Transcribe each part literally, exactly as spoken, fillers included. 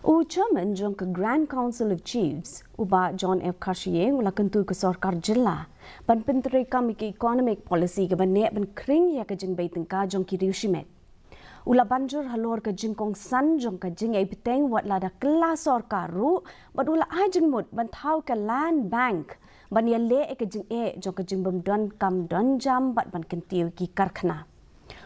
U Chairman jong ka Grand Council of Chiefs, u Bah John F Kharshiing, u la kyntu ka sorkar jylla ban pyntreikam ïa ka economic policy kaban neh ban khring ïa ka jingbei tyngka jong ki riew shimet. U la banjur halor ka jingkongsan jong ka jingïaibteng wat la da kylla sorkar ruh, bad u la ai jingmut ban thaw ka Land Bank ban ïaleh ïa ka jingeh jong ka jingbym don kam don jam bad ban kyntiew ki karkhana.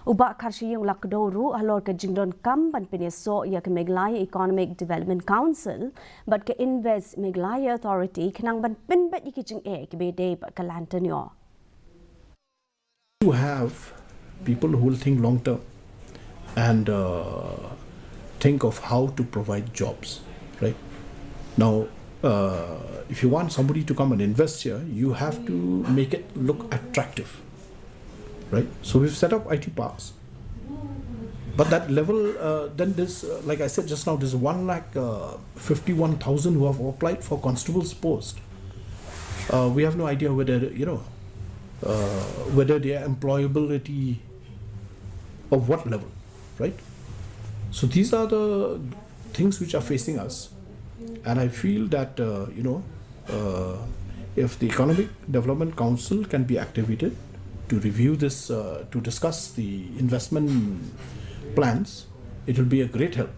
U Bah Kharshiing u la kdew ruh halor ka jingdonkam ban pynïasoh ïa ka Meghalaya Economic Development Council bad ka Invest Meghalaya Authority khnang ban pynbeit ïa ki jingeh kiba ïadei bad ka land tenure. To have people who will think long term and uh, think of how to provide jobs, right? Now, uh, if you want somebody to come and invest here, you have to make it look attractive, right? So we've set up I T parks. But that level, uh, then there's, uh, like I said just now, there's one lakh fifty-one thousand who have applied for constable's post. Uh, we have no idea whether, you know, uh, whether their employability of what level, right? So these are the things which are facing us, and I feel that, uh, you know, uh, if the Economic Development Council can be activated to review this, uh, to discuss the investment plans, it will be a great help.